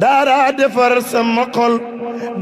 daara defar sama xol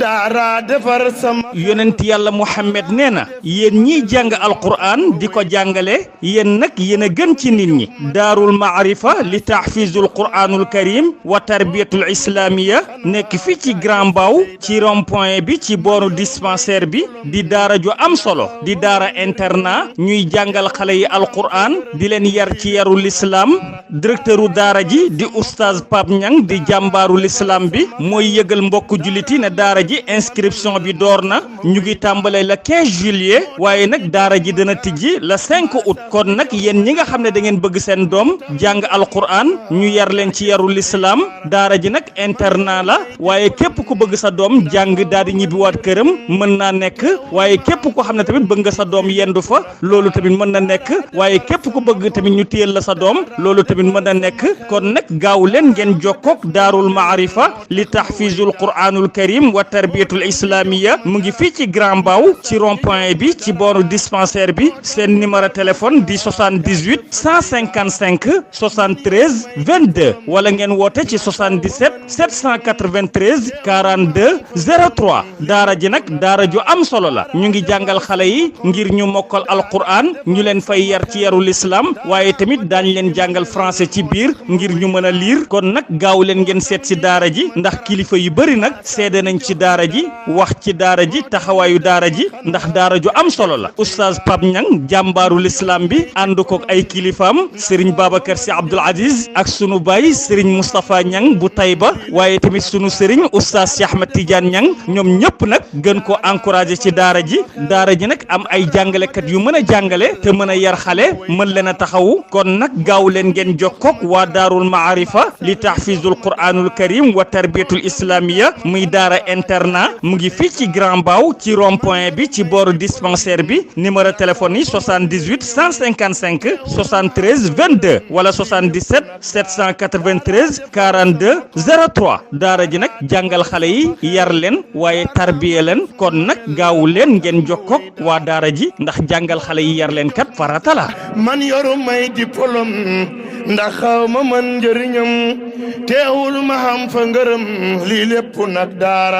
daara defar sama. yonent yàlla Muhammad nee na yéen ñiy jàng alquran di ko jàngale yéen nag yéen a gën ci nit ñi daarul maarifa li tahfizul quranul karim wa tarbiyatul islamiya nekk fii ci Grand Mbao ci rond point bi ci booru dispensaire bi di daara ju am solo di daara internat ñuy jàngal xale yi alquran di leen yar ci yaru l'islam directeuru daara ji di oustaz Pape Niang di jàmbaaru l'islam bi mooy yëgal mbokk julliti ne daara ji inscription bi door na ñu ngi tàmbale le 15 juillet waaye nag daara ji dana tijji le 5 août kon nag yéen ñi nga xam ne da ngeen bëgg seen doom jàng alquran ñu yar leen ci yaru l'islam daara ji nag internat la waaye képp ku bëgg sa doom jàng daal di ñibbiwaat këram mën naa nekk waaye képp ko xam ne tamit bëgg nga sa doom yendu fa loolu tamit mën na nekk waaye képp ku bëgg tamit ñu téyel la sa doom loolu tamit mën na nekk kon nag gaaw leen ngeen jokkook daarul maarifa li tahfizul quranul karim wa tarbiyatul islamiya mu ngi fii ci Grand Mbao ci rond point bi ci booru dispensaire bi seen numéro téléphone di 78 155 73 22 wala ngeen woote ci 77 793 42 03 daara ji nag daara ju am solo la ñu ngi jàngal xale yi ngir ñu mokkal alquran ñu leen fay yar ci yarul islam waaye tamit daañ leen jàngal français ci biir ngir ñu mën a lire kon nag gaaw leen ngeen seet ci daara ji ndax kilifa yu bëri nag seede nañ ci daara ji wax ci daara ji taxawaayu daara ji ndax daara ju am solo la oustaz Pape Niang jàmbaarul islam bi ànd kook ay kilifaam Serigne Babacar Sy Abdoul Aziz ak sunu baay Serigne Moustapha Niang bu Taïba waaye tamit sunu Serigne oustaz Cheikh Ahmed Tidiane Niang ñoom ñëpp nag gën ko encouragé ci daara ji nag am ay jàngalekat yu mën a jàngale te mën a yar xale mën leen a taxawu kon nag gaaw leen ngeen jokkook waa daarul maarifa li tahfizul quranul karim wa tarbiyatul islamiya muy daara internat mu ngi fii ci Grand Mbao ci rond point bi ci booru dispensaire bi numéro téléphone yi 78 155 73 22 wala 77 793 42 03 daara ji nag jàngal xale yi yar leen waaye tarbiye leen kon nag gaaw leen ngeen jokkook waa daara ji ndax jàngal xale yi yar leen kat farata la. man yoru may diplôme ndax xaw ma man njëriñam teewul ma xam fa ngërëm lii lépp nag daara